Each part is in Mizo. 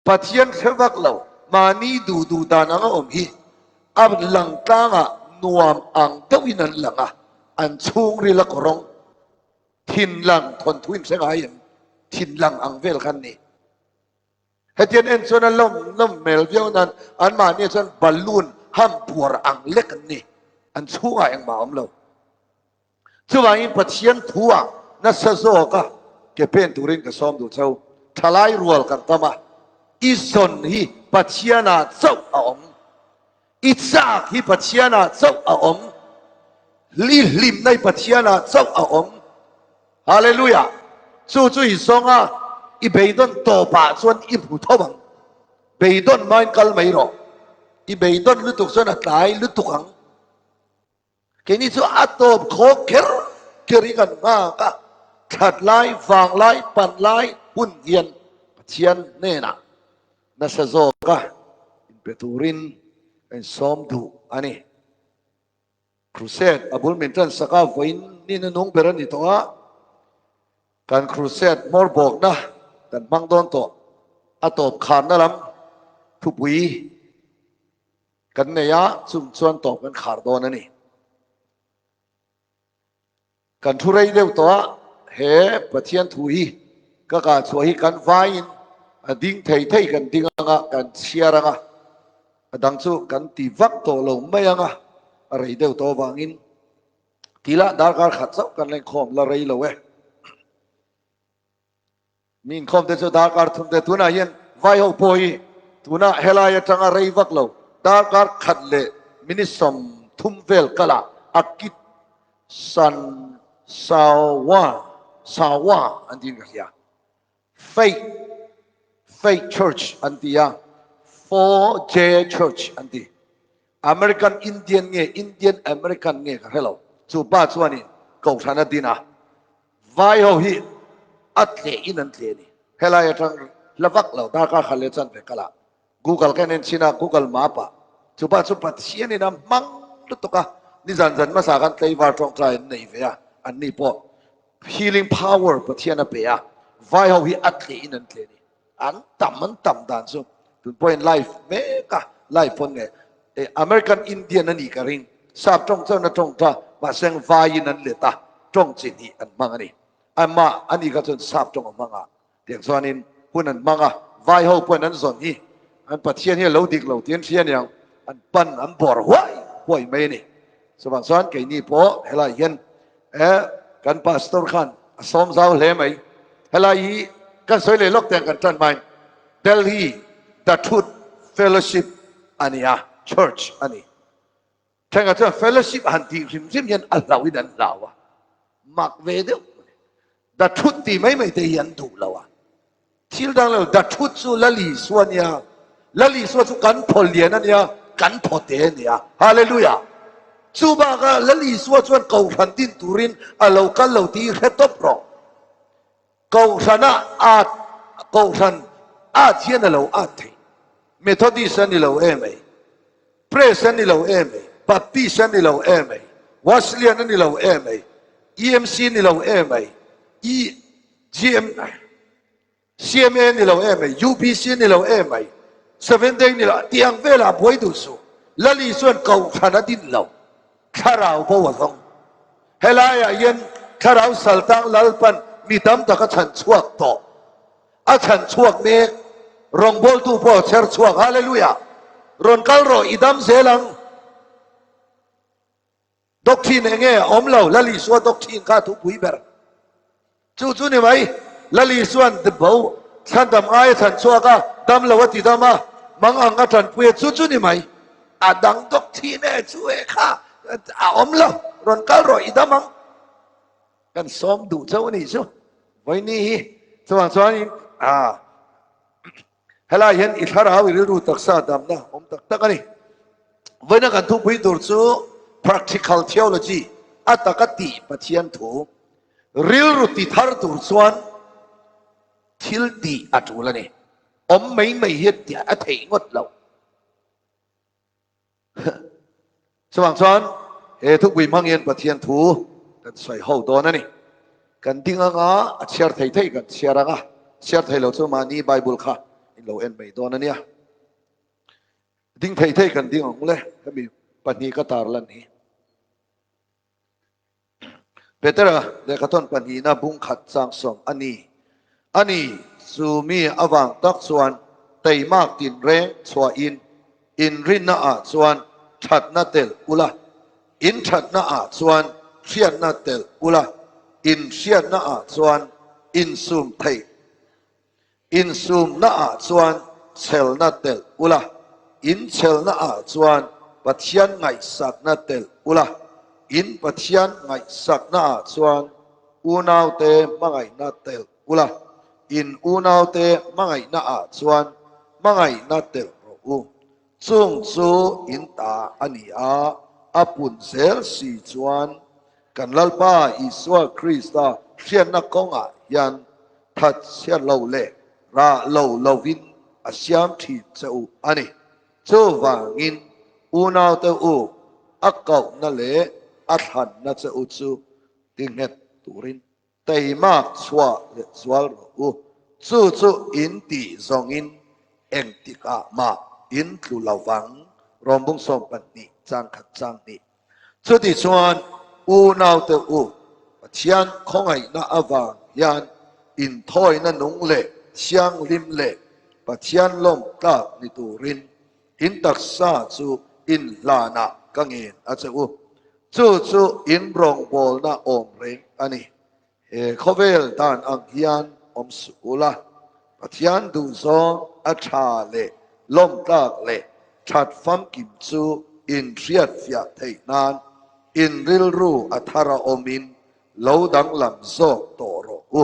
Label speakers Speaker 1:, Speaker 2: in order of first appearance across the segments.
Speaker 1: Pathian hre vak lo, mahni duh duh dan anga awm hi a lang tlangah nuam ang deuhin an lang a, an chhungril a kawrawng. Thinlang thawnthu in hre ngai em? Thinlang ang vel kha an ni. Hetian en chuan a lawm lawm hmel viau nan anmahni chuan balloon ham puar ang lek an ni. An chhungah engmah a awm lo. Chuvangin Pathian thuah nasa zawka ke pen turin ka sawm duh cheu. Thalai rual kan tam a, i zawn hi Pathianah chauh a awm. I chak hi Pathianah chauh a awm. I hlimna hi Pathianah chauh a awm. Hallelujah! Chu chu i zawng a, i beidawn tawpah chuan i hmu tho ang. Beidawn hmain kal mai rawh. I beidawn lutuk chuan a tlai lutuk ang. Keini chu a tawp khawk kher kher hi kan nghak a, thlat lai, vang lai, pan lai hun hian Pathian hnenah nasa zawka inpe turin ka insawm duh a ni. Crusade a bul min tan sak a, vawiin ni hnunung ber a ni tawh a, kan crusade hmawr bawkna kan hmang dawn tawh, a tawp kharna lam thupui kan nei a, chung chuan tawp kan khar dawn a ni. Kan thu rei deuh tawh a, he Pathian thu hi ka kah chhuah hi kan vaiin a ding thei thei kan ding ang a, kan chhiar ang a, a dang chu kan ti vak tawh lo mai ang a, a rei deuh tawh avangin tila darkar khat chauh kan lenkhawm la rei lo e. Mi inkhawm te chu darkar thum te tunah hian vai ho pawh hi tunah helai atanga rei vak lo darkar khat leh minute 30 vel kalah a kit san sawa sawa an tiin ka hria Faith Faith Church an ti a 4J Church an ti American Indian nge Indian American nge ka hre lo chu pa chuanin kohhran a din a Vai ho hi a tleh in an tleh a ni. Helai atang hla vak lo darkar khat leh chan ve kal ah Google ka en en chin a, Google map ah chupa chu Pathian in a hmang lutuk a, nizan zan hmasa khan tlaivar tawngtai an nei ve a, an ni pawh healing power Pathian a pe a, vai ho hi a tleh in an tleh a ni. An tam an tam dan chu tun pawh in live mek a, live pawn nge American Indian a nih ka ring, sap tawng chuan a tawng ta, mahse ang vaiin an let a, tawng chi hnih an hmang a ni. Amah a nih kha chuan sap tawng a hmang a, tiang chuanin hun an hmang a, vai ho pawhin an zawn hi an Pathian hi a lo dik lo tih an hria aniang, an pan an bawr huai huai mai a ni. Chuvang chuan keini pawh helai hian kan pastor khan a sawm zau hle mai. Helai hi kan sawi leh lawk teh ang kan tan hmain Delhi The Truth Fellowship a ni a, church a ni. Thenga chuan fellowship han tih hrim hrim hian a hlauhin an hlau a, mak ve deuh mai. The Truth tih mai mai te hi an duh lo a. Thil dang lo, The Truth chu Lal Isua a nia, Lal Isua chu kan thaw lian a nia, kan thaw te a nia. Hallelujah! Chu bakah Lal Isua chuan Kohhran din turin a lo kal lo tih i hre tawp rawh. Kohhrana at, Kohhran at hian a lo at thei. Methodist a ni lo em ei. Press a ni lo em ei. Baptist a ni lo em ei. Wesleyan a ni lo em ei. EMC ni lo em ei. E GM, CMA ni lo em mai, UPC ni lo em mai, Seventh Day ni lo, tih ang velah buai duh suh. Lali chuan kohhran a din lo, thlarau bo a zawng. Helaiah hian thlarau saltang Lalpan mi tam tak a chhan chhuak tawh. A chhan chhuak mek. Rawngbawltu pawh a chher chhuak. Hallelujah! Rawn kal rawh, i dam zel ang. Doctrine eng nge a awm lo, Lal Isua doctrine kha a thupui ber. Chu chu ni mai, Lal Isua'n bo thlandam ngai a thlan chhuak a, dam lo a ti dam a, mang ang a tanpui a, chu chu ni mai. A dang doctrine e chu e kha a awm lo, rawn kal rawh i dam ang. Kan sawm duh chauh a nih chu, vawiini hi chuvang chuanin a helai hian i thlarau i rilru taksa damna awm tak tak a ni. Vawiina kan thupui tur chu Practical Theology a taka tih Pathian thu rilru ti thar tur chuan thil tih a tul a ni. Awm mai mai hi a theih ngawt loh. Chuvang chuan he thupui hmang hian Pathian thu kan sawi ho dawn a ni. Kan ding anga a chhiar thei thei kan chhiar anga chhiar thei lo chu mahni Bible kha. in lo en mai dawn a nia. Ding thei thei kan ding ang le, hemi pahnih ka tarlan hi. Petera lehkhathawn pahnihna bung khat changsawm a ni. A ni, chu mi avang tak chuan teimak tinreng chhuahin inrinna ah chuan thatna telh ula, in thatna ah chuan hriatna telh ula, in hriatna ah chuan insum theih Insumna ah chuan chhelna telh ula, in chhelna ah chuan Pathian ngaihsakna telh ula, in Pathian ngaihsakna ah chuan unaute hmangaihna telh ula, in unaute hmangaihna ah chuan hmangaihna telh rawh u. Chung chu in ta a ni a, a pun zel si chuan kan Lalpa Isua Krista hriatna kawngah hian that chhiat lo leh rah lo lovin a siam thin che u a ni. Chuvangin unaute u, a kohna leh a thlanna che u chu tinghet turin Teimak chhuah leh zual rawh u. Chu chu in tih zawngin engtikah mah in tlu lo vang. Rawmbung 12 chang khat chang hnih. Chuti chuan unaute u, Pathian khawngaihna avang hian inthawina nung leh thianghlim leh Pathian lawm tlak ni turin in taksa chu inhlanah ka ngen a che u. Chu chu in rawngbawlna awm reng a ni. He khawvel dan ang hian awm suh ula, Pathian duhzawng a tha leh lawmtlak leh that famkim chu in hriatfiah theih nan in rilru a thar a awmin lo danglam zawk tawh rawh u.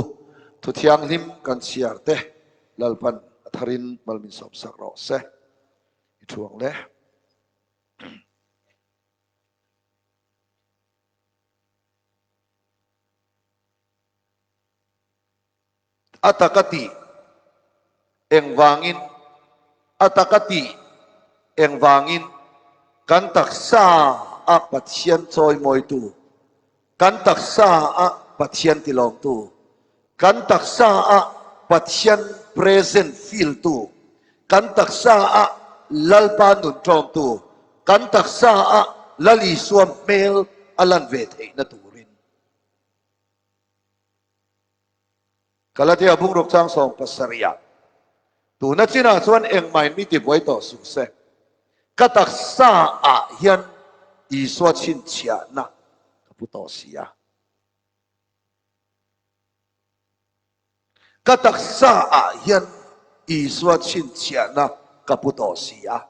Speaker 1: Thu thianghlim kan chhiar te Lalpan a tharin mal min sawmsak rawh se. I thuang le. A taka tih engvangin a taka tih engvangin kan taksa a Pathian chawimawitu, kan taksa a Pathian tilawmtu, kan taksa a Pathian present feel tu, kan taksa a Lalpa nun ṭawmtu, kan taksa a Lal Isua hmel a lan ve theihna turin. Galatia bungruk chang 70 ah tuna chinah chuan engmain mi tibuai tawh suh se, ka taksa ah hian Isua chhinchhiahna ka pu tawh si a. Ka taksa ah hian Isua chhinchhiahna ka pu tawh si a.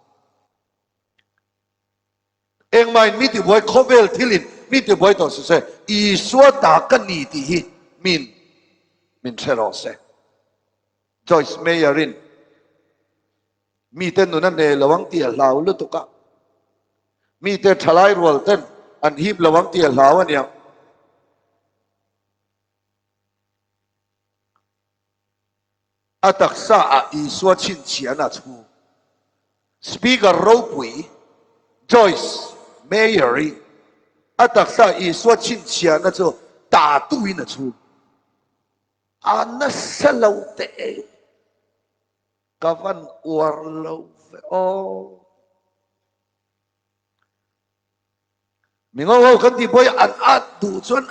Speaker 1: Engmahin mi tibuai khawvel thilin mi tibuai tawh si se, Isua ta ka ni tih hi min min hre rawh se. Joyce Meyer-in mite nun a hne lo ang tih a hlau lutuk a, mite thalai rual ten an hip lo ang tih a hlau a niang. A taksa ah Isua chhinchhiahna chhung Speaker ropui Joyce Meyer-i a taksa Isua chhinchhiahna chu tatuin a chhung. A nasa lo teh e. Ka van uar lo ve aw. Mi ngo ho kan tih pawh hi an at duh chuan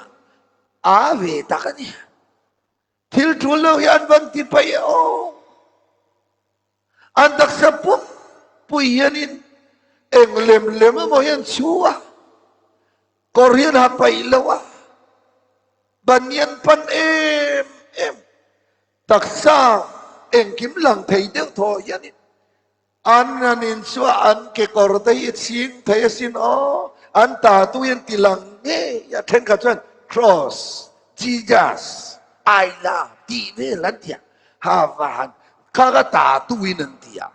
Speaker 1: a ve tak a ni. Thil tul lo hi an van ti paih e aw. An taksa pum pui hianin eng lem lem emaw hian chhu a, kawr hian ha paih lo a, ban hian pan em em, taksa engkim lang thei deuh thaw hianin An an in chu an kekawr te hi a chhing thei asin aw, an tatu hi an ti lang ngei a, thenkhat chuan Cross, Jesus, I love tih vel an ti a, ha van kha ka tatu in an ti a.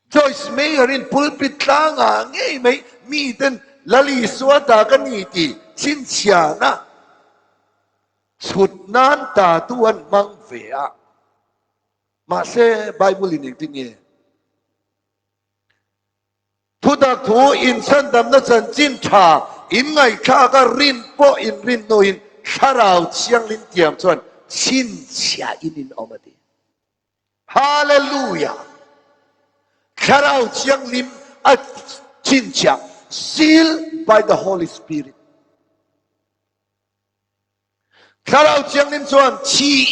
Speaker 1: Joyce Meyer in pulpit tlangah ngei mai miten Lal Isua ta ka ni tih chhinchhiahna chhut nan tatu an hmang ve a. Mahse, Bible in engtin nge? Thutak thu inchhandamna chanchin tha in ngaihthlak a, rin pawh in rin hnuin Thlarau Thianghlim tiang chuan chhinchhiah in in awm a ti. Hallelujah! Thlarau Thianghlim a chhinchhiah, sealed by the Holy Spirit. Thlarau Thianghlim chuan thih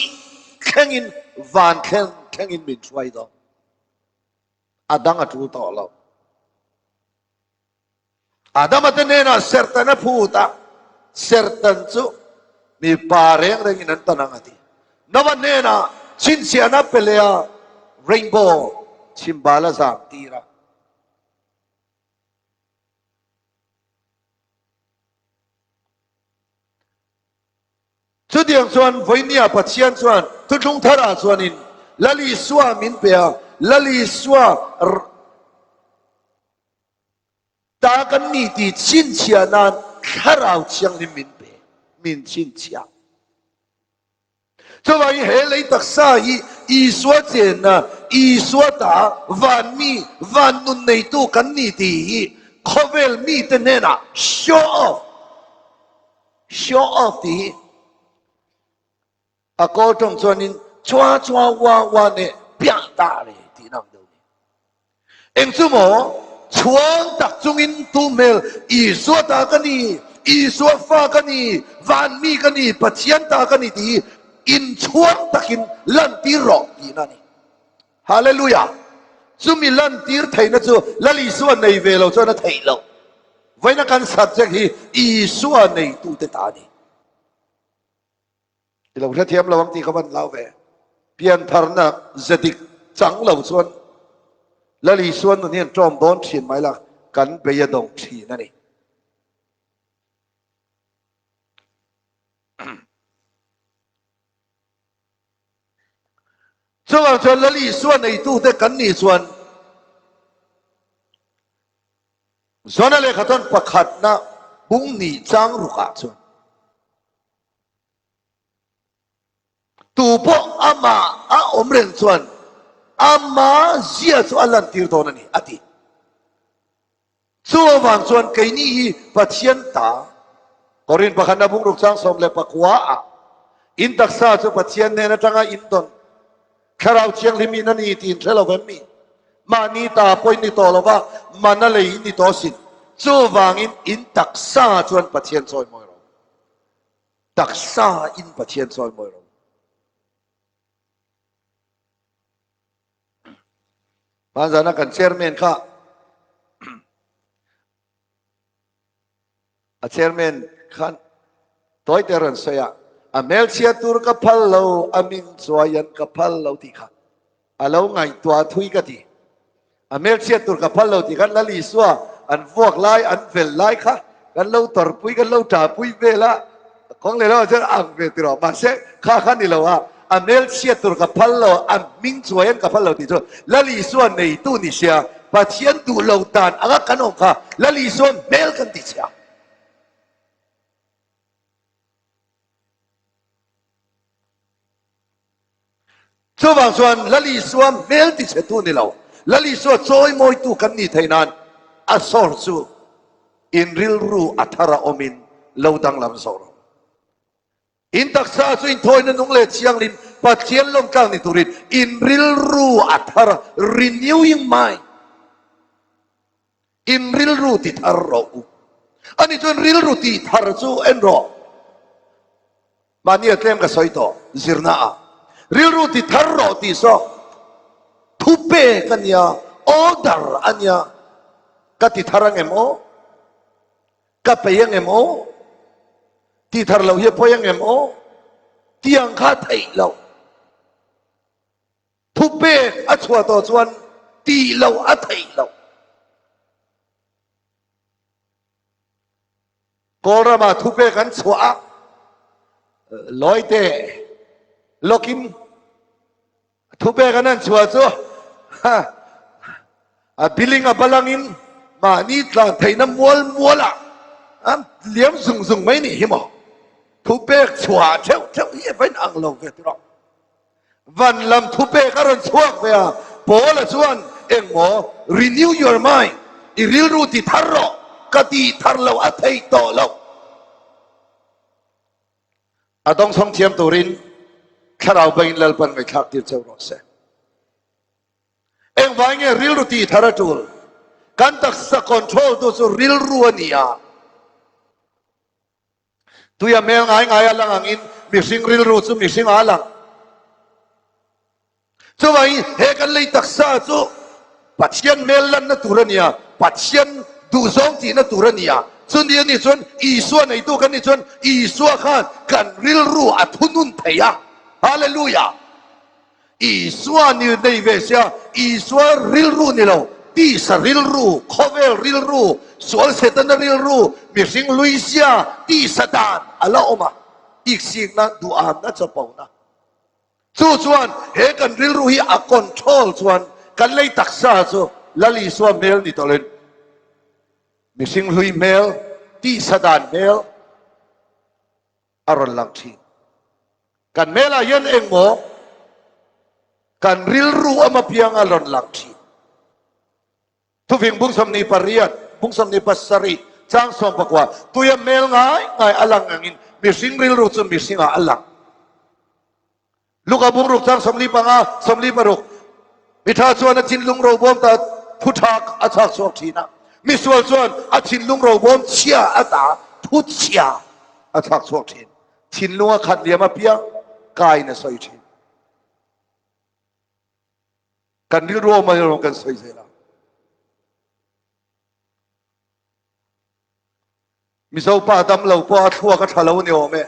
Speaker 1: thlengin van thleng thlengin min hruai dawn. A dang a tul tawh lo. Adama te hnenah serhtan a phut a, serhtan chu mipa reng rengin an tan ang a ti. Noah hnenah chhinchhiahna pe leh a, rainbow chhimbal a zam tir a. Chutiang chuan vawinia Pathian chuan thuthlung tharah chuanin Lal Isua min pe a, Lal Isua Ta kan ni ti chhinchhiah nan Thlarau Thianghlim min pe, min chhinchhiah. Chuvangin he lei taksa hi Isua chenna, Isua ta, van mi, van nun neitu kan ni tih hi khawvel mite hnenah show off, show off tih hi A kawl tawng chuanin chua chua ua ua neh piah ta le tihna ang deuh ni. Eng chu maw? Chhuang tak chungin tu hmel Isua ta ka ni, Isua fa ka ni, van mi ka ni, Pathian ta ka ni tih hi inchhuang takin lantir rawh tihna a ni. Hallelujah! Chumi lantir theihna chu Lal Isua nei ve lo chuan a theih loh. Vawiina kan subject hi Isua neitute ta a ni. I lo hrethiam lo ang tih ka van hlau ve. Piantharna ze dik chang lo chuan Lal Isua nun hian ṭawm dawn ṭhin mai la, kan bei a dawng ṭhin a ni. Chuvang chuan Lal Isua neitute kan nih chuan Zona lehkhathawn pakhatna bung nih chang rukah chuan Tu pawh amah a awm reng chuan ama zia chu a lantir dawn a ni, a ti. Chu avang chuan keini hi Pathian ta, Korin pakhatna bungruk chang 14 ah in taksa chu Pathian hnen atanga in dawn Thlarau Thianghlim in a ni tih in hre lo vem mi? Mahni ta pawh in ni tawh lo va, mana lei in ni tawh asin. Chuvangin in taksa chuan Pathian chawimawi rawh. Taksa in Pathian chawimawi rawh. Hmanzana kan chairman kha a chairman khan tawi te rawn sawi a, a hmelchhia tur ka phal lo, a ming chuai an ka phal lo tih kha a lo ngaihtuah thui ka ti. A hmelchhiat tur ka phal lo tih khan Lal Isua an vuak lai, an vel lai kha kan lo tawrhpui, kan lo ṭahpui vel a, kawng leh lamah chuan ang ve tiraw. Mahse, kha kha ni lo a, a hmelchhiat tur ka phal lo, a hming chuai an ka phal lo tih chu Lal Isua neitu ni sia, Pathian duh lo dan anga kan awm kha Lal Isua hmel kan ti chhia. Chuvang chuan Lal Isua hmel tichhetu ni lo, Lal Isua chawimawitu kan nih theih nan a sawr chu in rilru a thar a awmin lo danglam zawh rawh. In taksa chu inthawina nung leh thianghlim Pathian lawmtlak ni turin in rilru a thar a, renewing mind. In rilru ti thar rawh u. Ani chuan rilru ti thar chu en rawh. Mahni a tlem ka sawi tawh zirna ah. Rilru ti thar rawh tih saw thu pek a nia, order a nia. Ka ti thar ang em aw? Ka pei ang em aw? Ti thar loh hi a pawi ang em aw? Tiang kha theih loh. Thupek a chhuah tawh chuan tih loh a theih loh. Kawlramah thupek an chhuah a, Lawite lawkin thupek an han chhuah chu a billing a balangin mahni tlan theihna mual mualah an liam zung zung mai nih hi maw. Thupek chhuah theuh theuh hi a va inang lo ve tiraw. Van lam thupek a rawn chhuak ve a, Paula chuan, Engmaw, renew your mind, i rilru ti thar rawh, ka tih thar loh a theih tawh loh. A dawngchhawng thiam turin Thlarau bangin Lalpan ngaihthlak tir cheu rawh se. Engvai nge rilru tih thar a tul? Kan taksa control tu chu rilru a ni a. Tuia hmel ngai ngai a lang angin mihring rilru chu mihring ah a lang. Chuvangin he kan lei taksa chu Pathian hmel lanna tur a ni a, Pathian duhzawng tihna tur a ni a. Chuni a nih chuan Isua neitu kan nih chuan Isua khan kan rilru a thunun thei a. Hallelujah! Isua ni nei ve sia, Isua rilru ni lo, tisa rilru, khawvel rilru, sual Setana rilru, mihring lui sia, tisa dan a la awm a, iksikna, duhamna, chapona. Chu chuan he kan rilru hi a control chuan kan lei taksa chu Lal Isua hmel ni tawh loin mihring hlui hmel, tisa dan hmel, a rawn lang thin. Kan hmelah hian engmaw kan rilru awm apiang a rawn lang thin. Thufing bung 28, bung 27, chang 19, tuia hmel ngai ngai a lang angin mihring rilru chu mihringah a lang. Luka bungruk chang 45, 46, Mi tha chuan a thinlung robawm ta thu tha a chhak chhuak thin a, mi sual chuan a thinlung robawm chhia a ta thu chhia a chhak chhuak thin. Thinlung a khat liam apiang kaiin a sawi thin. Kan rilru awm erawh kan sawi zel a. Mizo pa dam lo pawh a thluak a tha lo ni awm e.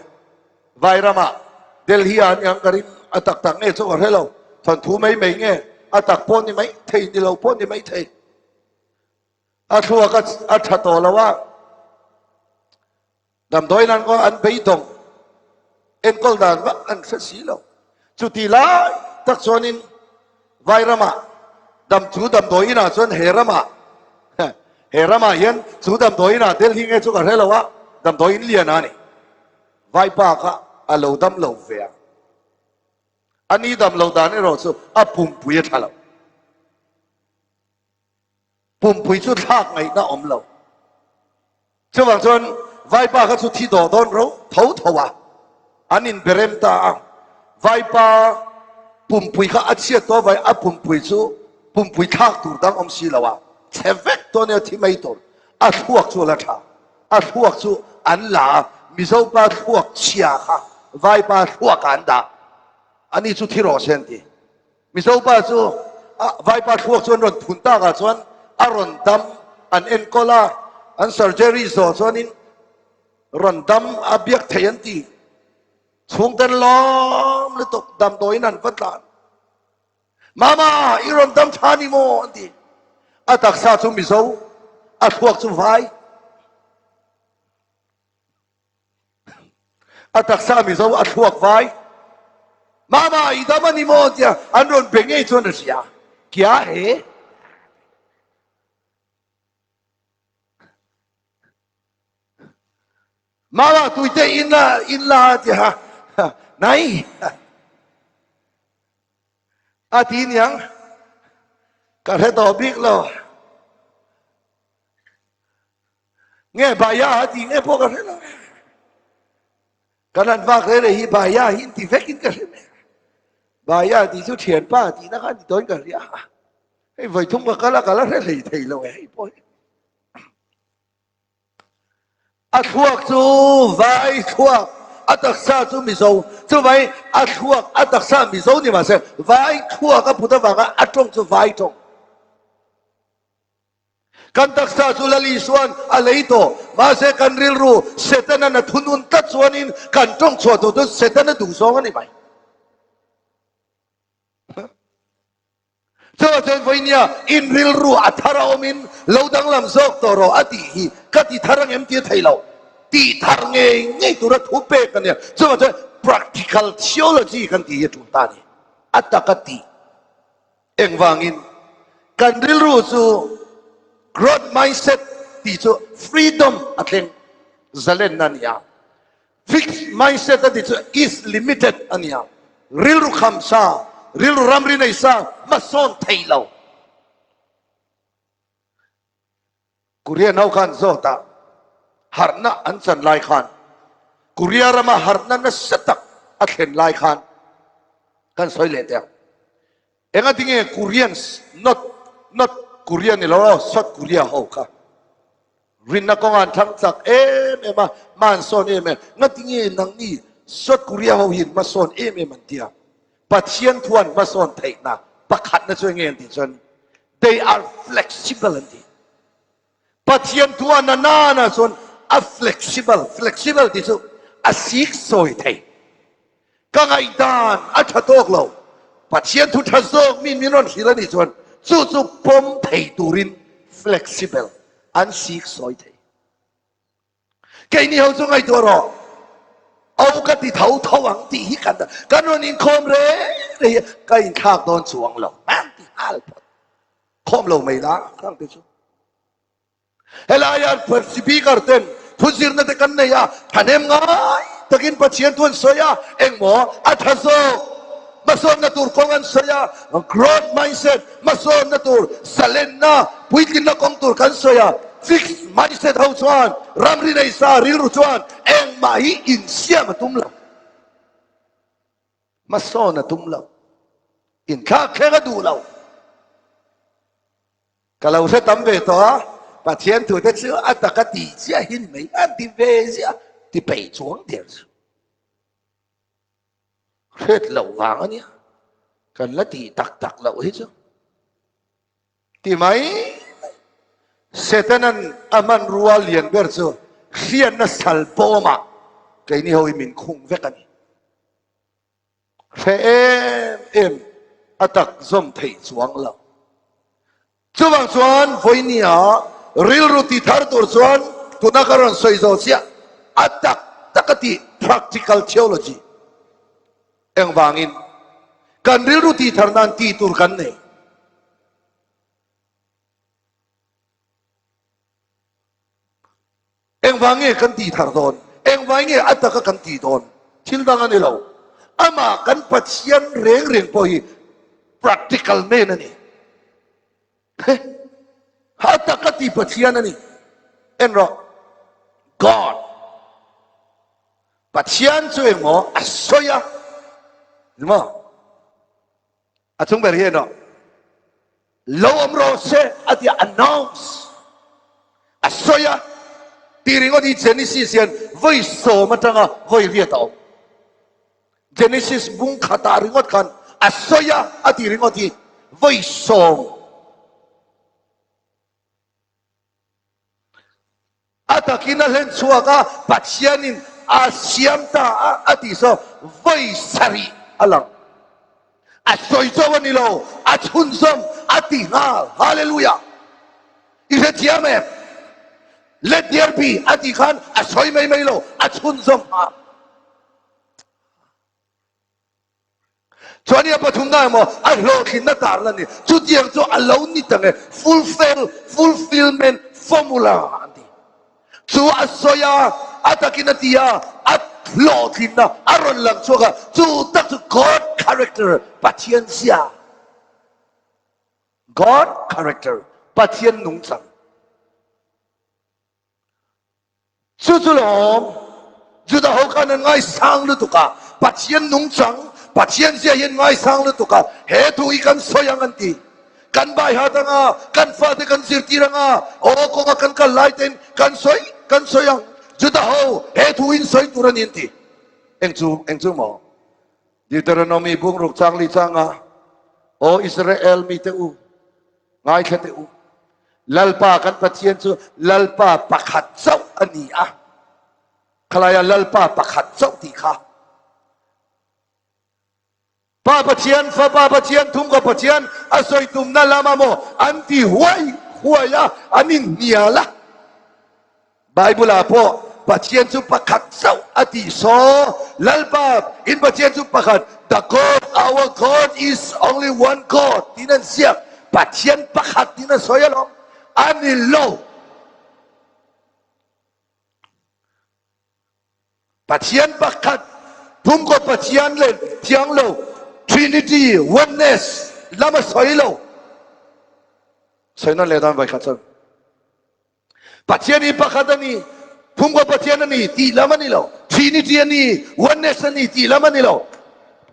Speaker 1: Vai ramah Delhi ah aniang ka ring a tak tak nge chu ka hre lo. Thawnthu mai mai nge a tak pawh ni mai thei ni lo pawh ni mai thei. A thluak a tha tawh lo a. Damdawi nan kawng an beidawng enkawl dan vak an hre si lo. Chuti lai tak chuanin vai ramah dam chu damdawi inah chuan he ramah he ramah hian chu damdawi inah Delhi nge chu ka hre lo a, damdawi in lian a ni. Vaipa kha a lo dam lo ve a. A ni dam lo dan erawh chu a pumpui a tha lo. Pumpui chu thlak ngaihna awm lo. Chuvang chuan Vaipa kha chu thi dawh dawn ro tho tho a, an inberem ta a. Vaipa pumpui kha a chhiat tawh avangin a pumpui chu pumpui thlak tur dang awm si lo a, chhe vek tawh ania thi mai tur. A thluak chu a la tha. A thluak chu an la a, Mizopa thluak chhia kha Vaipa thluakah an dah. Ani chu thi rawh se an ti. Mizo pa chu a vaipa thluak chu an rawn thun tak ah chuan a rawn dam an enkawl a, an surgery zawh chuanin rawn dam a biak thei an ti. Chhungten lawm lutuk damdawiin an va tlan. Mama i rawn dam tha ni maw an ti. A taksa chu Mizo, a thluak chu vai. A taksa Mizo a thluak vai. Mama i dam a ni maw tia an rawn be ngei chuan a hria. Kya he? Mama tuite in la in la tia nai. A ti niang ka hre tawh bik lo. Nge Bhaiya a ti nge pawh ka hre lo. Kan han vak reh reh hi Bhaiya hi in ti vek in ka hre mai. Bhaiya tih chu thianpa tihna kha a ni tawhin ka hria. Hei vawi thum ka kal a, ka la hre hlei thei lo e hei pawh hi. A thluak chu vai thluak, a taksa chu Mizo. Chuvai a thluak, a taksa Mizo ni mahse vai thluak a put avanga a tawng chu vai tawng. Kan taksa chu Lal Isua'n a lei tawh. Mahse kan rilru Setana'n a thunun tlat chuanin kan tawng chhuah tur chu Setana duhzawng a ni mai. Chuvang chuan vawinia in rilru a thar a awmin lo danglam zawk tawh rawh a tih hi ka ti thar ang em tih a theih loh. Tih thar ngei ngei tura thu pek a nia. Chuvang chuan practical theology kan tih hi a tul ta a ni. A taka tih. Engvangin kan rilru chu growth mindset tih chu freedom a thleng zalenna a ni a, fixed mindset a tih chu is limited a ni a, rilru kham sa, rilru ramri nei sa hmasawn thei lo. Korean ho khan zawt ah harhna an chan lai khan Korea rama harhna nasa tak a thlen lai khan kan sawi leh teh ang. Enga tinge Koreans North North Korea ni lo aw, South Korea ho kha. Rinna kawnga an thlang chak em em a, hma an sawn em em. Ngatinge nangni South Korea ho hian hmasawn em em an tia? Pathian thu an hmasawn theihna pakhatna chu enge an tih chuan they are flexible an ti. Pathian thu a na nana chuan a flexible, flexible tih chu a sik sawi thei. Ka ngaihdan a tha tawk lo. Pathian thu tha zawk mi min rawn hrilh a nih chuan chu chu pawm thei turin flexible an sik sawi thei. Keini ho chu ngaihtuah rawh, Au ka ti tho tho ang tih hi kan kan rawn inkhawm reng reng hi ka inthlak dawn chuang lo an ti nghal phawt. Khawm lo mai la khang te chu. Helaia Speaker ten thu zirna te kan nei a, thahnem ngai takin Pathian thu an sawi a, engmaw a tha zawk hmasawnna tur kawng an sawi a, growth mindset hmasawnna tur zalenna puitlinna kawng tur kan sawi a, fixed mindset ho chuan ramri nei sa rilru chuan engmah hi insiam a tum lo, hmasawn a tum lo, inthlak thleng a duh lo. Ka lo hre tam ve tawh a, Pathian thute chu a taka tih chiah hi ni mai, a ti ve ziah, ti peih chuang der chu. Hret loh vang a nia, kan la tih tak tak loh hi chu. Ti mai mai. Setanan a hmanrua lian ber chu hriatna sal bawmah keini ho hi min khung vek a ni. Hre em em a tak zawm theih chuang lo. Chuvang chuan vawinia rilru ti thar tur chuan tuna ka rawn sawi zawh chiah a tak tak a tih practical theology engvangin kan rilru ti thar nan ti tur kan nei. Engvang nge kan tih thar dawn? Engvai nge a taka kan tih dawn? Thil dang a ni lo. Amah kan Pathian reng reng pawh hi practical man a ni. He, a taka ti Pathian a ni. En rawh. God. Pathian chu engmaw a sawi a. Ni maw? A chung ber hi en rawh. Lo awm rawh se a ti a, announce a sawi a, tih ringawt hi Genesis hian vawi sawm atanga vawi riat a awm. Genesis bung khatah ringawt khan a sawi a a tih ringawt hi vawi sawm. A takin a hlen chhuak a, Pathianin a siam ta a, a tih saw vawi sarih a lang. A sawi chauh a ni lo, a chhunzawm a ti nghal. Hallelujah! I hrethiam em? Let there be a tih khan a sawi mai mai lo, a chhunzawm nghal. Chuan i a pathumna emaw a hlawhtlinna tarna ni chutiang chu a lo ni ta nge fulfill fulfillment formula an ti. Chu a sawi a, a takin a ti a, a hlawhtlinna a rawn lang chhuak a, chu tak chu God character Pathian zia. God character Pathian nungchang. Chu chu lawm, Juda ho khan an ngaisang lutuk a, Pathian nungchang, Pathian zia hi an ngaisang lutuk a, he thu hi kan sawi ang an ti. Kan bai hat ang a, kan fate kan zirtir ang a, aw kawnga kan kal lai ten kan sawi kan sawi ang. Juda ho, he thu in sawi tur a ni an ti. Eng chu, eng chu maw? Deuteronomy bungruk chang li changa, Aw Israel mite u, Ngaithla teh u, Lalpa kan Pathian chu Lalpa pakhat chauh a ni a. Khalaia Lalpa pakhat chauh tih kha. Pa Pathian, Fapa Pathian, Thumkaw Pathian a sawi tumna lama maw an ti huai huai a, an inhnial a. Bible ah pawh Pathian chu pakhat chauh a tih saw, Lalpa in Pathian chu pakhat, the God our God is only one God tiin an ziak, Pathian pakhat tiin a sawi alawm, a ni lo. Pathian pakhat, Thumkaw Pathian leh Thianglo, Trinity, Oneness, lam a sawi lo. Sawi nawn leh dawn vawikhat chuan. Pathian hi pakhat a ni, Phungkaw Pathian a ni tih lam a ni lo, Trinity a ni, Oneness a ni tih lam a ni lo.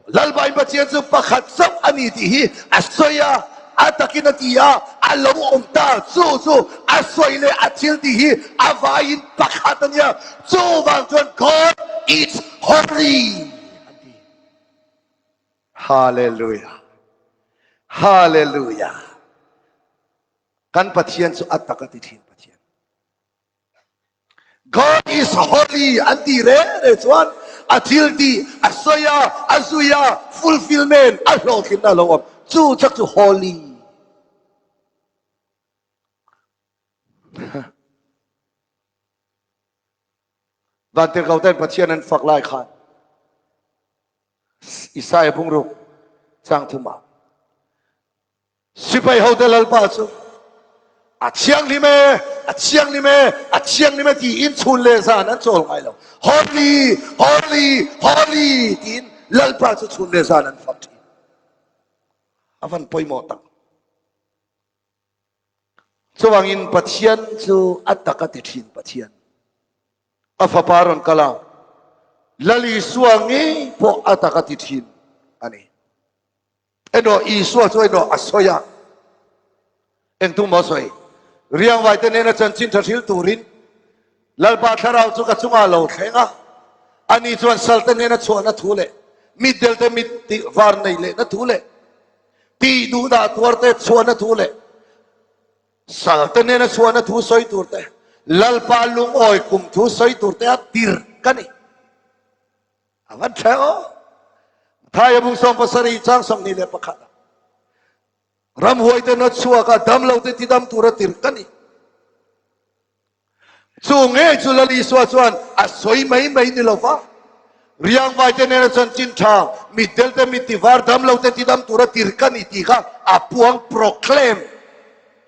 Speaker 1: Lalpain Pathian chu pakhat chauh a ni tih hi a sawi a, A takin a ti a, a lo awm ta. Chu chu a sawi leh a thil tih hi a vaiin pakhat a nia. Chuvang chuan God is holy an ti. Hallelujah! Hallelujah! Kan Pathian chu a tak a ti thin Pathian. God is holy an ti reng reng chuan a thil tih a sawi a, a zui a, fulfillment a hlawhtlinna a lo awm. Chu chak chu holy. Vantirhkoh ten Pathian an fak lai khan Isaiah bungruk chang thumah Sipai hote Lalpa chu a thianghlim e, a thianghlim e, a thianghlim e tiin chhun leh zan an chawl ngai lo. Holy, holy, holy tiin Lalpa chu chhun leh zan an fak thin. A van pawimawh tak. Chuvangin Pathian chu a tak a ti thin Pathian. A fapa rawn kal a, Lal Isua ngei pawh a tak a ti thin a ni. Erawh Isua chu erawh a sawi a, engtu maw a sawi? Riangvaite nena chanchin tha hril turin Lalpa thlarau chu ka chungah a lo thleng a, ani chuan salte nena chhuahna thu leh mitdelte mit tih var nei lehna thu leh tih duhdah tuarte chhuahna thu leh salte nena chhuahna thu sawi turte Lalpa lungawi kum thu sawi turte a tir ka ni. A van tha aw. Mathaia bung 77 chang 21 ah ramhuai te na chhuak a dam lo te tidam tur a tir ka ni. Chu nge chu Lal Isua chuan a sawi mai mai ni lova riangvai te nena chanchin tha mitdel te mittivar dam lo te tidam tur a tir ka ni tih kha a puang proclaim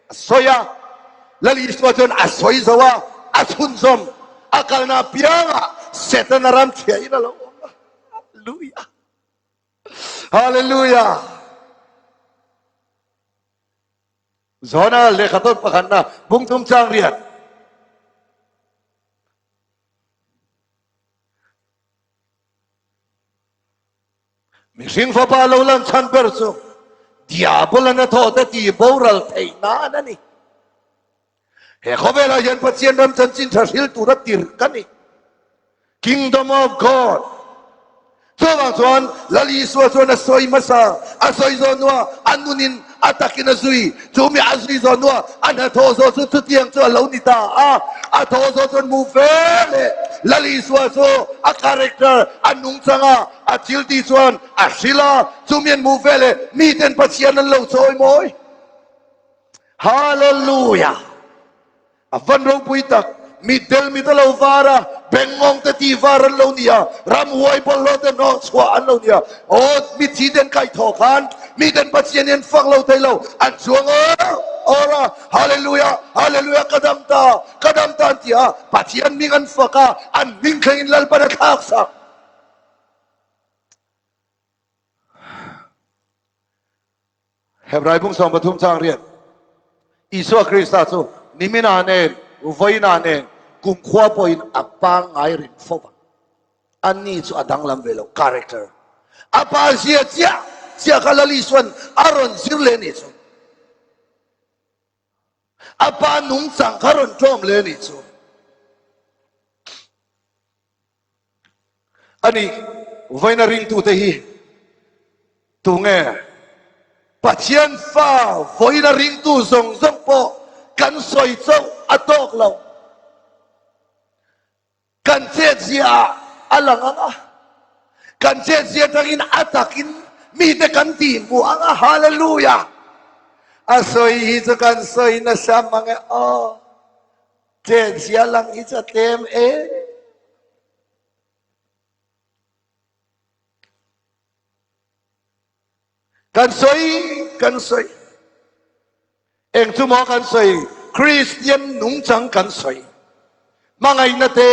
Speaker 1: A sawi a, Lal Isua chuan a sawi zo a, a chhunzawm, a kalna apiangah Setana ram chhiahin a lo awm a. Hallelujah! Hallelujah! Zona lehkha tawn pakhatna bung thum chang riat. Mihring fapa lo lan chhan ber chu Diabola na thaw te ti boral theih nan a ni. He khawvelah hian Pathian ram chanchin tha hril tura tir ka ni. Kingdom of God. Chuvang chuan Lal Isua chuan a sawi hmasa, a sawi zawh hnuah a nunin a takin a zui. Chu mi a zui zawh hnuah a hnathawh zawh chu chutiang chu a lo ni ta a. A thawh zawh chuan hmu fe leh Lal Isua chu a character, a nungchang a, A thil tih chuan a hrilh a, chumi an hmuh veleh miten Pathian an lo chawi mawi. Hallelujah! A van ropui tak, mitdel mit a lo var a, bengngawng te tih var an lo ni a, ramhuai bawlhhlawh te hnawh chhuah an lo ni a. Aw, mithi ten kaihthawh khan miten Pathian hi an fak lo thei lo, an chuang awr awr a, Hallelujah! Hallelujah! Ka dam ta, ka dam ta an ti a, Pathian hming an fak a, an hming thlengin Lalpan a thlak sak. Hebrai bung 13 chang riat Isua Krista chu nimina nen vawiina nen kumkhua pawhin a pangngai ring fo vang. Ani chu a danglam ve lo character. A pa zia chiah chiah kha Lal Isuan a rawn zir leh ni chu. A pa nungchang kha rawn tlawm leh ni chu. A ni, vawiina ringtute hi tunge Pathian fa vawiina ringtu zawng zawng pawh kan sawi chauh a tawk lo. Kan chetzia ah a lang ang a, kan chetzia atangin a takin mite kan tihhmuh ang a, Hallelujah! A sawi hi chu kan sawi nasa mang e aw. Chetzia lang hi chu a tlem e. Kan sawi kan sawi. Eng chu maw kan sawi? Kristian nungchang kan sawi. Hmangaihna te,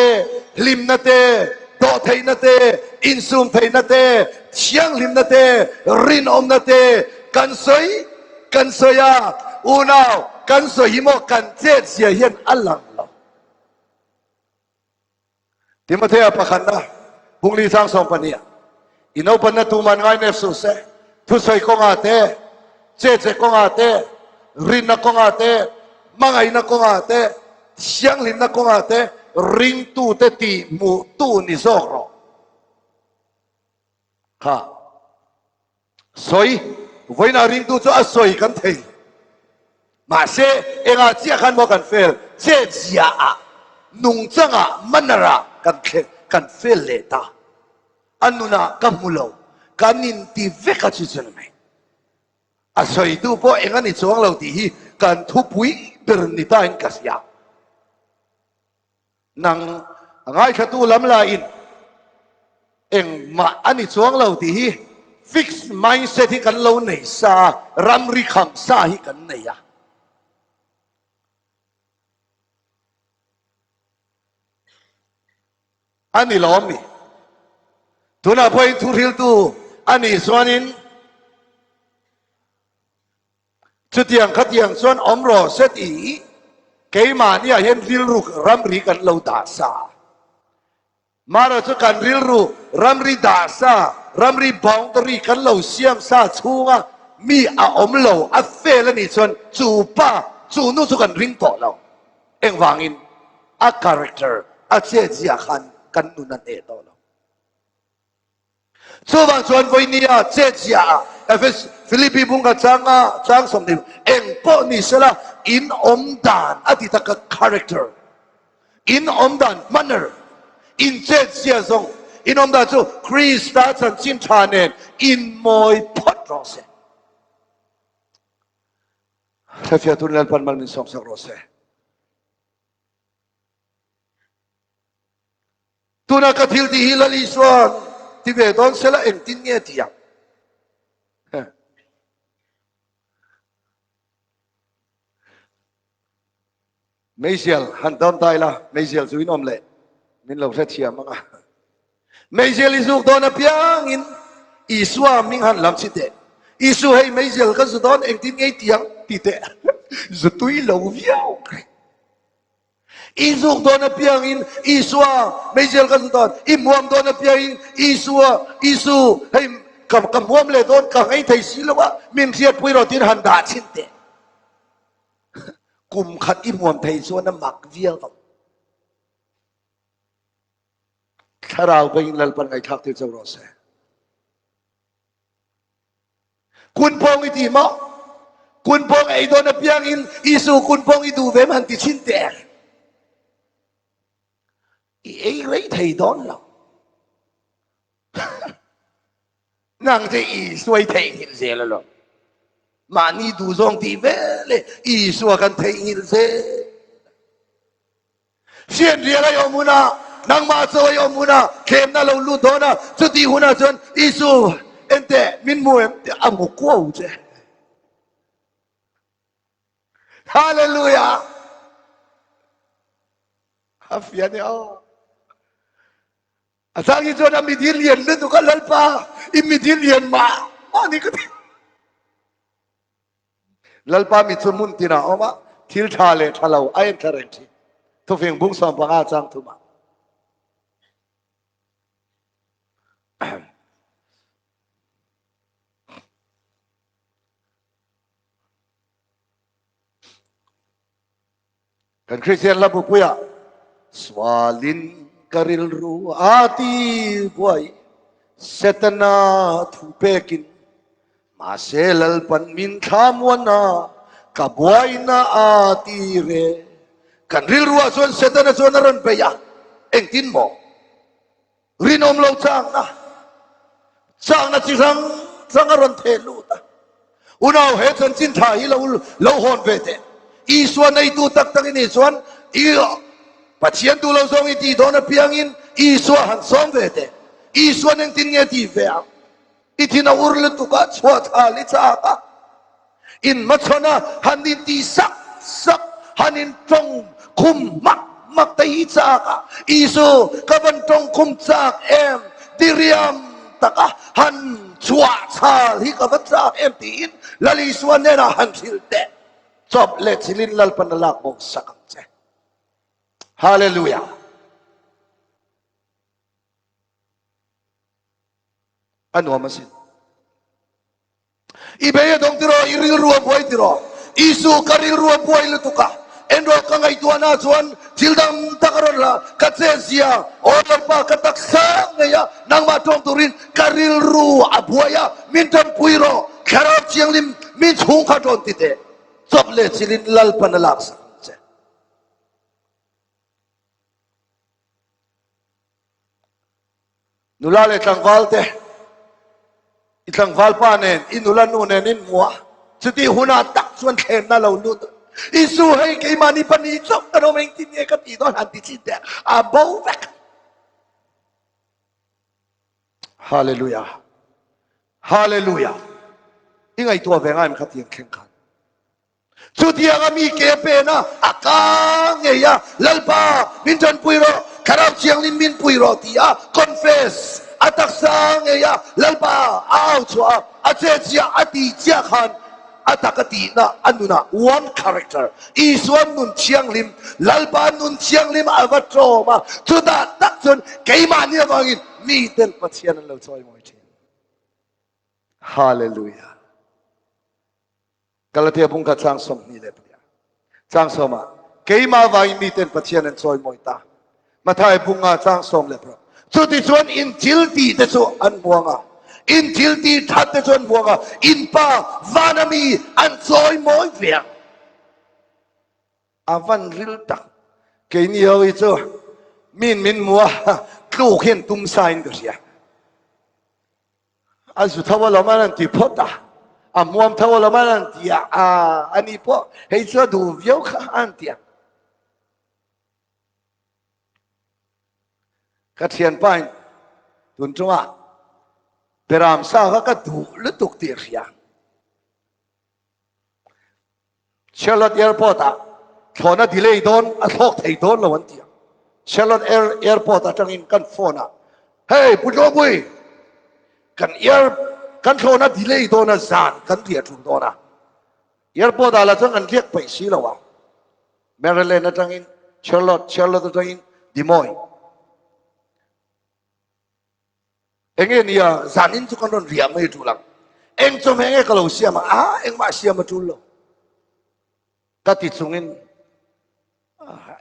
Speaker 1: hlimna te, dawhtheihna te, insumtheihna te, thianghlimna te, rinawmna te kan sawi kan sawi a. Unau, kan sawi hi maw kan chetzia hian a lang lo. Timothea pakhatna Bungli chang 12 ah, I naupanna tuman ngai nep suh se, thusawi kawngah te, Che che kawngah te, rinna kawngah te, hmangaihna kawngah te, thianghlimna kawngah te ringtute tihhmuhtu ni zawk rawh. Kha sawi, vawiinah ringtu chu a sawi kan thei. Mahse, engah chiah khan maw kan fel? Chetziaah, nungchangah, manner-ah kan thleng, kan fel leh ta. A nunah ka hmu lo, kan inti vek a chu chu ni mai. A sawitu pawh eng a ni chuang lo tih hi kan thupui ber ni tain ka hria. Nang a ngaithlatu lam lahin engmah a ni chuang lo tih hi fixed mindset hi kan lo nei sa a, ramri kham sa hi kan nei a. A ni lawm ni. Tunah pawhin thuhriltu a nih chuanin chutiang khatiang chuan awm rawh se tih keimahniah hian rilru ramri kan lo dah sa. Mara chu kan rilru ramri dah sa, ramri boundary kan lo siam sa chhunga mi a awm lo, a fail a nih chuan chu pa, chu nu chu kan ring tawh lo. Engvangin a character a chetzia khan kan nun a hneh tawh lo. Chuvang chuan vawinia chetzia ah Efes Philippi bung kha changa chang 20 eng pawh ni sela in awm dan a ti tak a character in awm dan manner in chetzia zawng in awm dan chu Krista chanchin tha nen in mawi phawt rawh se. Hrefiah tun Lalpan mal min sawmsak rawh se. Tuna ka thil tih hi Lal Isuan ti ve dawn sela engtin nge ti ang? Meizial han dawn ta ila, meizial chu in awm leh min lo hrethiam ang a. Meizial i zuk dawn apiangin Isua hming han lam chi teh. Isu hei meizial ka zu dawn engtin ngei tiang ti teh. Zu tui lo viau kai. I zuk dawn apiangin Isua meizial ka zu dawn. I hmuam dawn apiangin Isua Isu hei ka ka hmuam leh dawn ka ngei thei si lo a min hriatpui rawh tiin han dah chhin teh. Kum khat i hmuam thei chuan a mak viau ang. Thlarau pawhin Lalpan ngaihthlak tir chauh rawh se. Kunpawng i ti maw? Kunpawng ei dawn apiangin Isu kunpawng i duh ve han ti chhin teh. I ei rei thei dawn lo. Nang che Isua i theihnghilh zel alawm. Mahni duhzawng tih vel e Isua kan theihnghilh zel. Fianrial a awm hunah, nangmah chaw a awm hunah, thlemna lo lut dawn a, chutih hunah chuan Isu enteh min hmu em tih a hmu kuau che. Hallelujah! A fian e aw. A chang hi chuan a midil lian lutuk a Lalpa, i midil lian mah mah ni ka ti. Lalpa mi chu hmun tinah a awm a, thil tha leh tha lo a en thla reng thin. Thufing bung 15 chang thumah. Kan Kristian hla bupuiah sualin ka rilru a ti buai Setana thu pekin mahse Lalpan min thlamuana ka buaina a ti re. Kan rilruah chuan Setana chuan a rawn bei a, engtin maw? Rinawm lo chakna, chakna chi hrang hrang a rawn theh lut a. Unau he chanchin tha hi lo lo hawn ve teh. Isua neitu tak tak i nih chuan i Pathian duh lo zawng i tih dawn apiangin Isua han sawm ve teh. Isuan engtin nge tih ve ang? I thin a ur lutuk a, chhuah thal i chak a. In hmachhawn a, han in ti sak sak, han in tawng khum hmak hmak te hi chak a, Isu ka van tawng khum chak em, diriam tak a han chhuah chhal hi ka va chak em tiin Lal Isua hnenah han hrilh teh. Chawp leh chilin Lalpan a lak bawk sak ang che. Hallelujah. A nuam asin. I bei a dawng tiraw? I rilru a buai tiraw? Isu, ka rilru a buai lutuk a, enrawh ka ngaihtuahna chuan thil dang tak a rawn la, ka chezia, aw Lalpa, ka taksa ngei a, nangmah tawng turin ka rilru a buai a, min tanpui rawh, Thlarau Thianghlim min chhung kha rawn ti teh, chawp leh chilhin Lalpan a laksak ang che. Nula leh tlangval te, i tlangval pa nen, i nula nu nen in hmu a, chutih hunah tak chuan thlemna lo lut a, Isu hei keimahni pahnih chauh kan awm engtin nge ka tih dawn han ti chin teh a bo vek. Hallelujah. Hallelujah. I ngaihtuah ve ngai em kha tiang thleng khan. Chutianga mi ke pen a, a ka ngei a, Lalpa, min tanpui rawh, Thlarau Thianghlim min pui rawh ti a confess, a taksa ngei a, Lalpa a au chhuah a, a che chiah a ti chiah khan a tak a tihna a nunah one character, Isua nun thianghlim, Lalpa nun thianghlim a va tlawm a, chutah tak chuan keimahni avangin miten Pathian an lo chawimawi thin. Hallelujah. Galatia bung kha chang 24 chang sawma keimah vangin miten Pathian an chawimawi ta. Mathai bunga chang 16. Chuti chuan in thil tih te chu an hmuang a, in thil tih that te chu an hmuang a, in pa vana mi an chawimawi ve ang. A van ril tak. Keini ho hi chu min min hmu a, tluk hian tum sa in ka hria. A zu tho alawm an han ti phawt a, a hmuam tho alawm an han ti a, a ani pawh hei chu a duh viau kha a han ti a. Ka thianpain tun chungah Beram sa kha ka duh lutuk tih a hria. Charlotte Airport ah thlawhna delay dawn a thlawk thei dawn lo an ti a. Charlotte Air Airport atangin kan phone a, Hey Pu Tlawpui, kan air kan thlawhna delay dawn a zan kan riah tul dawn a. Airport ah lah chuan kan riak peih si lo a. Maryland atangin Charlotte, Charlotte atangin Des Moines. Enge nia zanin chu kan rawn riah mai tul ang. Eng chawhmeh nge ka lo siam ang? Ah, engmah siam a tul lo. Ka ti chungin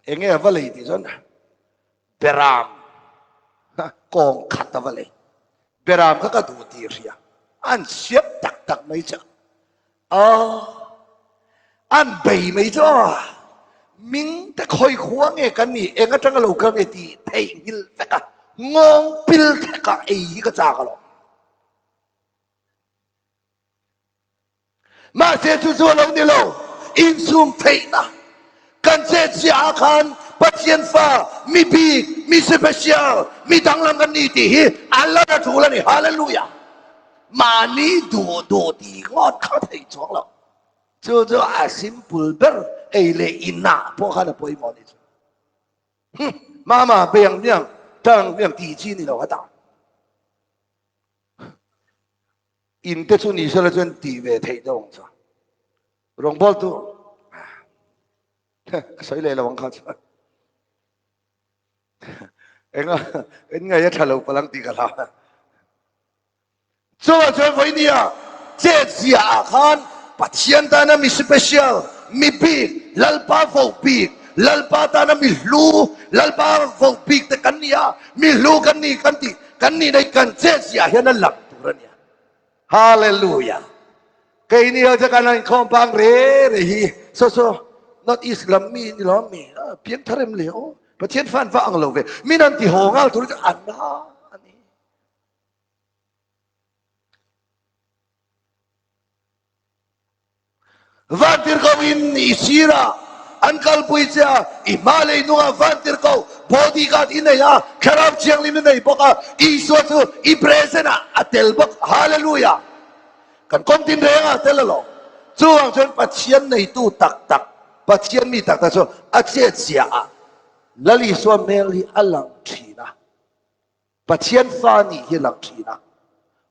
Speaker 1: enge a va lei tih chuan beram kawng khat a va lei. Beram kha ka duh tih hria. An siam tak tak mai chu. Aw, an bei mai chu aw. Ming te khawi khua nge kan nih, eng atanga lo kal nge tih theihnghilh vek a, ngawng pil thek a ei hi ka chak alawm. Mahse chu chu a lo ni lo, insum theihna kan chet chiah ah khan Pathian fa, mi bik, mi special, mi danglam kan ni tih hi a lan a tul a ni. Hallelujah! Mahni duh duh tih ngawt kha theih chuang lo. Chu chu a simple ber ei leh inah pawh khan a pawimawh ni chu. Hm, mama beng miang, tang miang tih chi ni lo a ta. In te chu ni sela chuan tih ve theih deuh ang chuan. Rawngbawltu ka sawi leh lo ang kha chuan. Enga en ngai a tha lo palang tih ka hlau. Chuvang chuan vawinia chet zia ah khan Pathian tana mi special, mi bik, Lalpa voh bik, Lalpa tana mi hlu, Lalpa voh bik te kan ni a, mi hlu kan ni kan tih kan nih nei kan chet zia hian a lang tur a nia. Hallelujah. Keini ho chu kan han inkhawm bang re re hi. So so North East lam mi ni lo mi piang thar em le aw. Pathian fan va ang lo ve. Min an ti haw ngal tur chu an na ani. Vantirhkoh in i sirah an kalpui che a, i hma lei nungah vantirhkoh bodyguard i nei a, Thlarau Thianghlim i nei bawk a, Isua chu i present ah a tel bawk. Hallelujah! Kan kawng tin reng ah a tel alawm. Chuvang chuan Pathian neitu tak tak, Pathian mi tak tak chu a chetziah ah Lal Isua hmel hi a lang thin a. Pathian fa nih hi a lang thin a.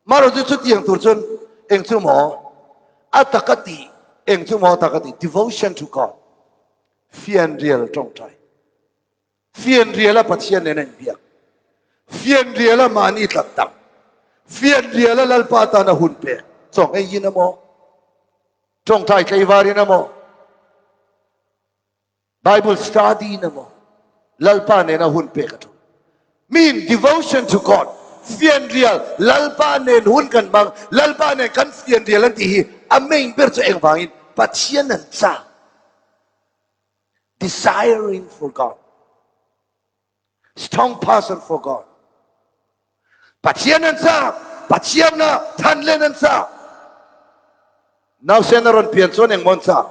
Speaker 1: Marawh chu chutiang tur chuan eng chu maw a tak a tih, eng chu maw a tak a tih, devotion to God, fianrial tawngtai, fianriala Pathian nen a inbiak, fianriala mahni tlat tak, fianriala Lalpa tana hun pek, chaw nghei in a maw? Tawngtai tlaivarin emaw, Bible study in emaw, Lalpa nena hun pek a tul. Mean devotion to God, fianrial, Lalpa nen hun kan hmang, Lalpa nen kan fianrial an tih hi a main ber chu engvangin Pathian an chak, desiring for God. Strong person for God. Pathian an chak, Pathian na than len an chak. Nausen a rawn pian chuan engmaw an chak?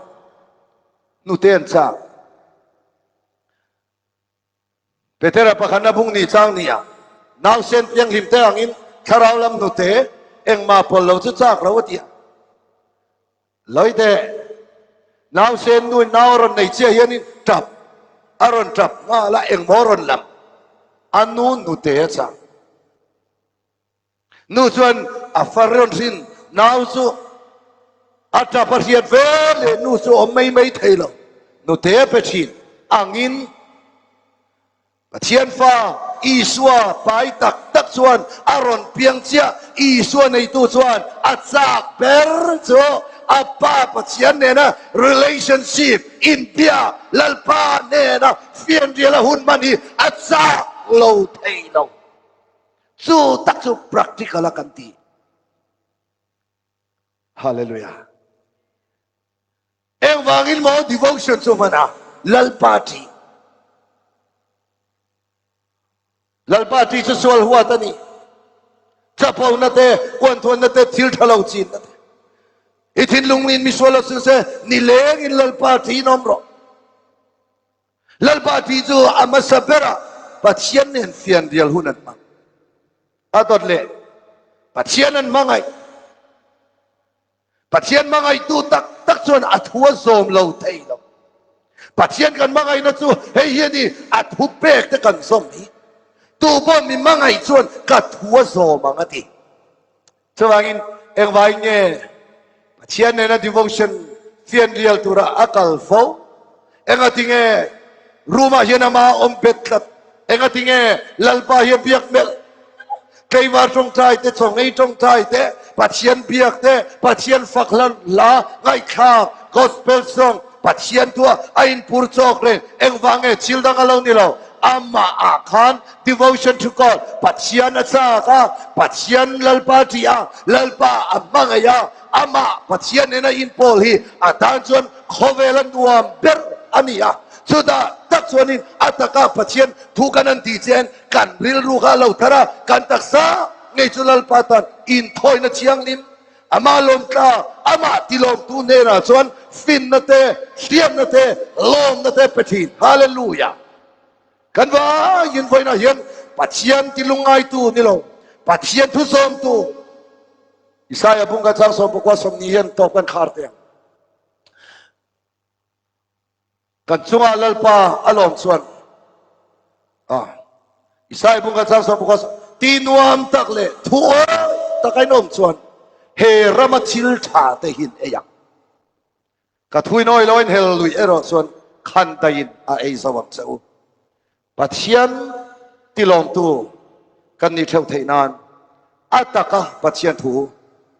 Speaker 1: Nute an chak. Petera pakhatna bung ni chang ni ah nausen pianghlim te angin thlarau lam nute engmah pawl lo chu chak lo a ti a. Loi teh, nausen nu in nau a rawn nei chiah hianin tap a rawn tap nghal a, engmaw a rawn lam? A nu nute a chang. Nu chuan a far rawn hrin, nau chu a tap a hriat ve leh nu chu awm mai mai thei lo, nute a pe thin angin Pathian fa Isua pai tak tak chuan a rawn piang chiah. Isua neitu chuan a chak ber chu a Pa Pathian nena relationship, inbiak, Lalpa nena fianriala hun hman hi a chak lo thei lo. Chu tak chu practical a kan ti. Hallelujah. Engvangin maw devotion chu hman a Lalpa ṭih. Lalpa ṭih chu sual huat a ni. Chapona te, kuanthuanna te, thil ṭha lo chinna te. I thinlung in misual lo sil se, nilengin Lalpa ṭih in awm rawh. Lalpa ṭih chu a hmasa berah Pathian nen fianrial hun an hmang. A dawt leh Pathian an hmangaih. Pathian hmangaihtu tak tak chuan a thu a zawm lo thei lo. Pathian kan hmangaihna chu hei hi a ni, a thu pek te kan zawm hi. Tu pawh mi hmangaih chuan ka thu a zawm ang a ti. Chuvangin engvangin nge Pathian nena devotion fianrial tura a kal fo? Engati nge room ah hian ama awm bet tlat? Engati nge Lalpa hi a biak melh? Tleivar tawngtai te, chawngei tawngtai te, Pathian biak te, Pathian fak hlan hla ngaihthlak, gospel song, Pathian tua a inpur chawk reng. Engvang nge thil dang a lo ni lo? Amah ah khan devotion to God, Pathian a chak a, Pathian Lalpa ṭih a, Lalpa a hmangaih a, amah Pathian nena inpawl hi a tan chuan Khawvel a nuam ber a ni a, chutah tak chuanin a taka Pathian thu kan han tih chian kan rilru kha a lo thar a, kan taksa ngei chu Lalpa tan inthawina thianghlim, amah lawmtla, amah tilawmtu hnenah chuan finna te, hriatna te, lawmna te pe thin. Hallelujah! Kan vaiin vawiinah hian Pathian tilungngaitu ni lo, Pathian thu zawmtu Isaiah bungka chang sawmpakua sawmni hian tawp kan khar teh ang. Kan chungah Lalpa a lawm chuan ah Isaiah bung kan chang sawmpakua ti nuam tak leh thu awi tak a inawm chuan he rama thil tha te hin ei ang. Ka thuin awi lo in hel lui erawh chuan khan daiin a ei zo ang che u. Pathian tilawmtu kan nih theuh theih nan a taka Pathian thu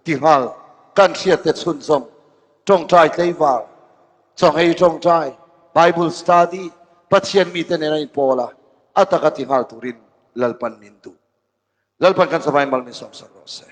Speaker 1: ti nghal kan hriat te chhunzawm tawngtai tleivar, chawnghei tawngtai, Bible study, Pathian mite nena inpawl a, a taka ti nghal turin Lalpan min duh. Lalpan kan savain mal min sawmsak rawh se.